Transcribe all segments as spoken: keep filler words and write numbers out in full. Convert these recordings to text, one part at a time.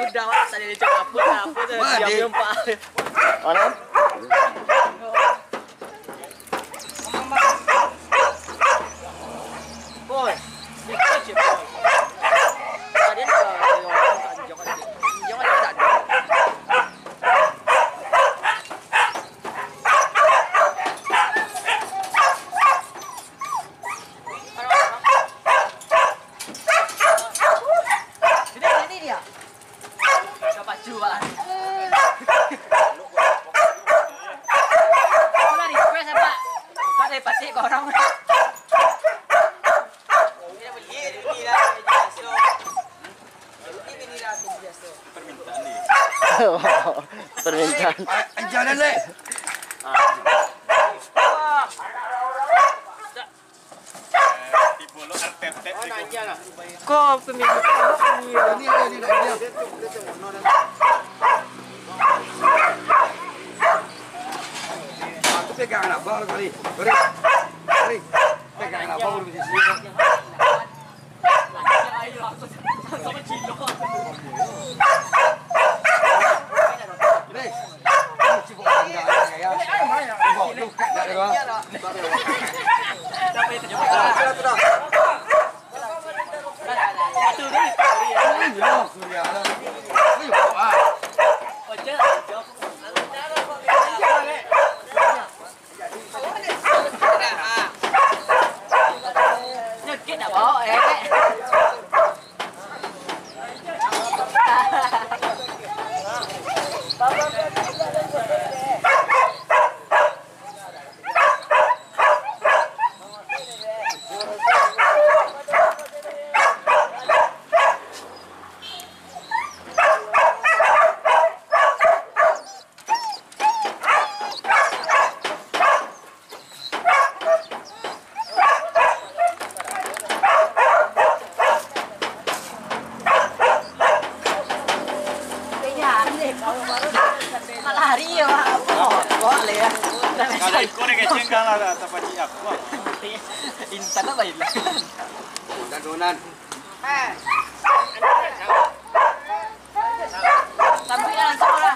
Udah, Pak, tadi dia cakap apa, apa tu, Wah, diam, dia diam, Pak. Mana? Boy, dia kecil, Boy. Tadi ada orang tak jawab, jawab tak ada. Sini, sini dia. Dah pacu, Pak. Itulah request, Pak. Bukan dari patik kau orang. Permintaan ni. Permintaan. Anjaran, Lek. Ko pemimpin. Aku pegang anak bang kali. Kali. Kali. Pegang anak bang di sini. Nyekik dak bawa, eh. Malah hari ya, Pak. Wah, wah, le, ya. Kalau ikut dia kecil, kalah lah, tak pacik aku. Intan apa ini? Udah donan. Sambuik lah langsung lah.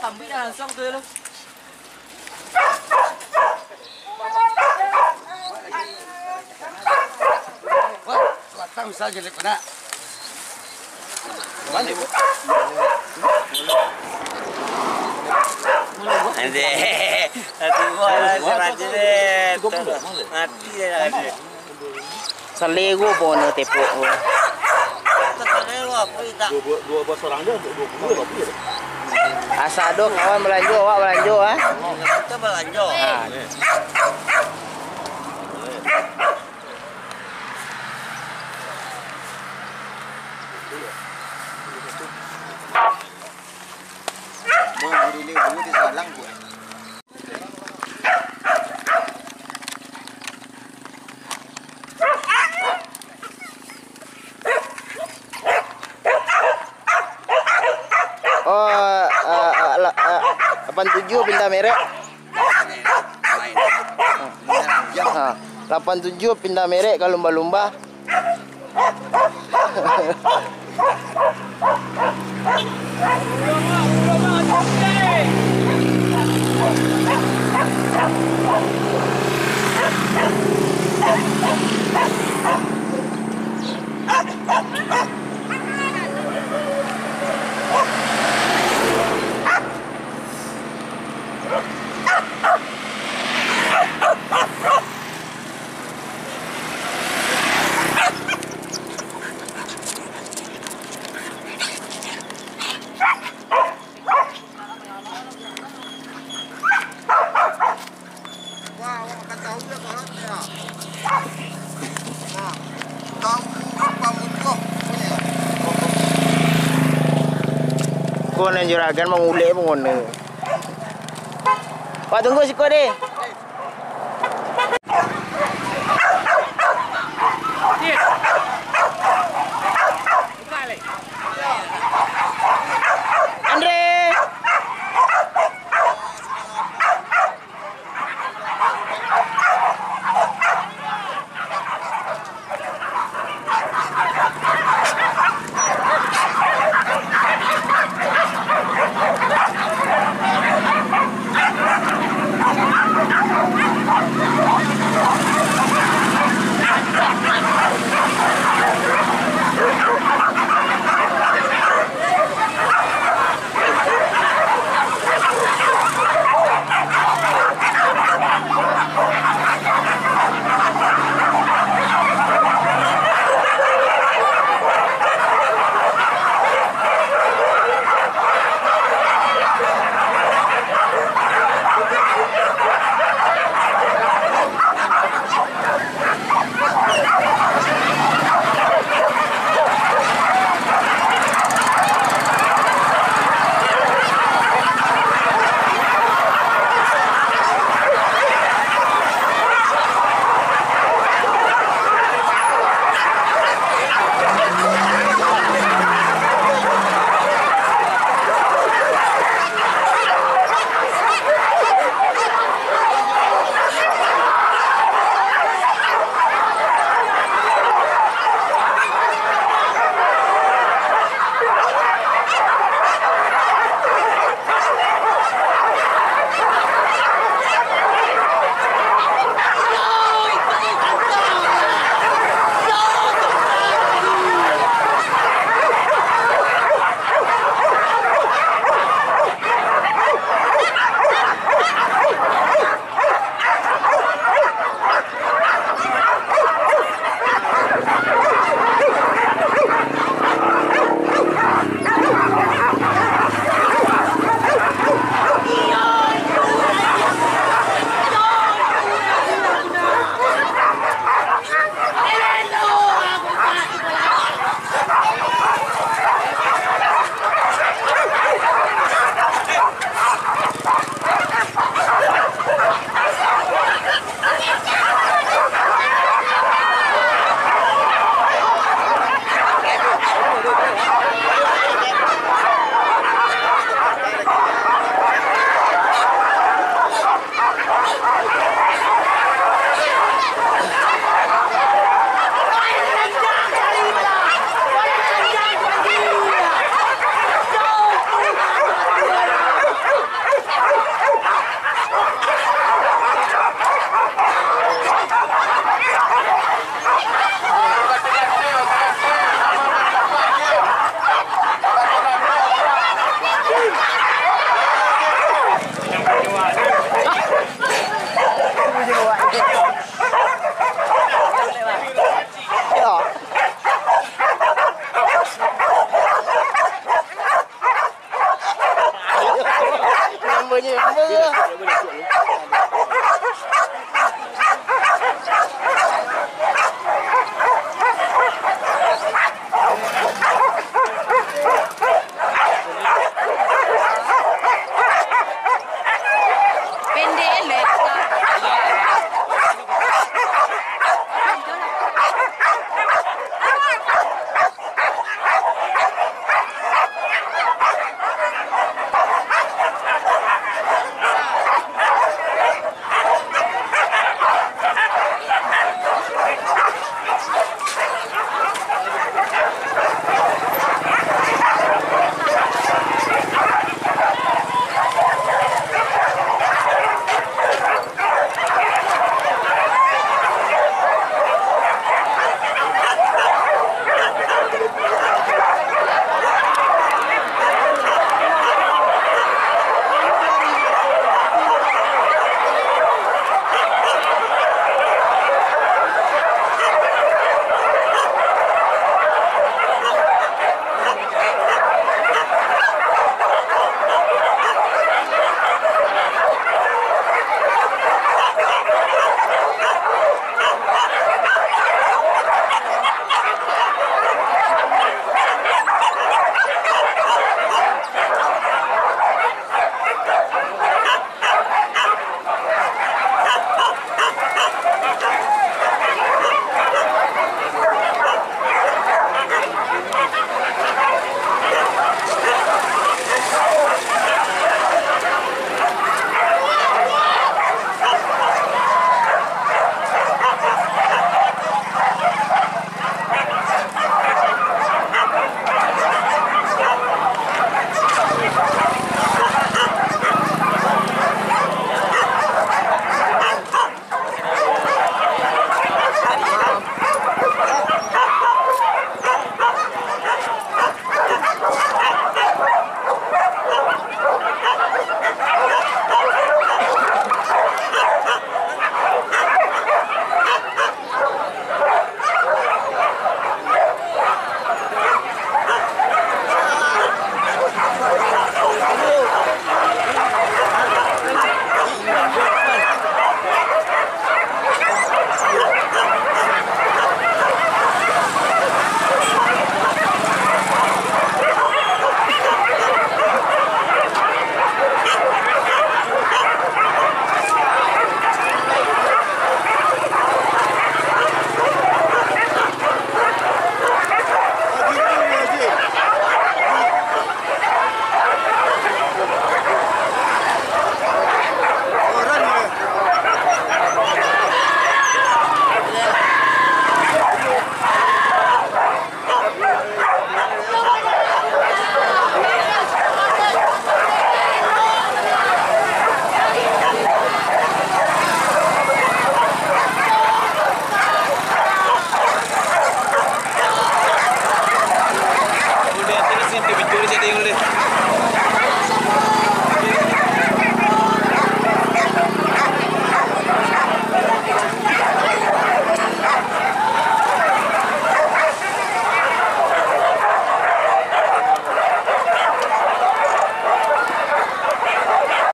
Sambuik lah langsung tu dulu. Wah, batang saja dek nak. Balik. Nanti, nanti gua lah seratus deh. Mati deh nanti. Salero pono tepok ko. Dua, dua, dua belas orang je, dua puluh, dua puluh. Asa ado kawan balanjo, awak balanjo, ah. Kita balanjo. Ah. Mau dulu, dulu di salang, Bu. Oh, ah, ah, la-, ah, lapan tujuh pindah merek. Ha, lapan tujuh pindah merek ka lumba-lumba. Wah, awak makan tahu dah, Bang, ya. Nah, tahu pamutuah punya. Ko nan juragan mangulek pun kono. Wak, tunggu siko deh.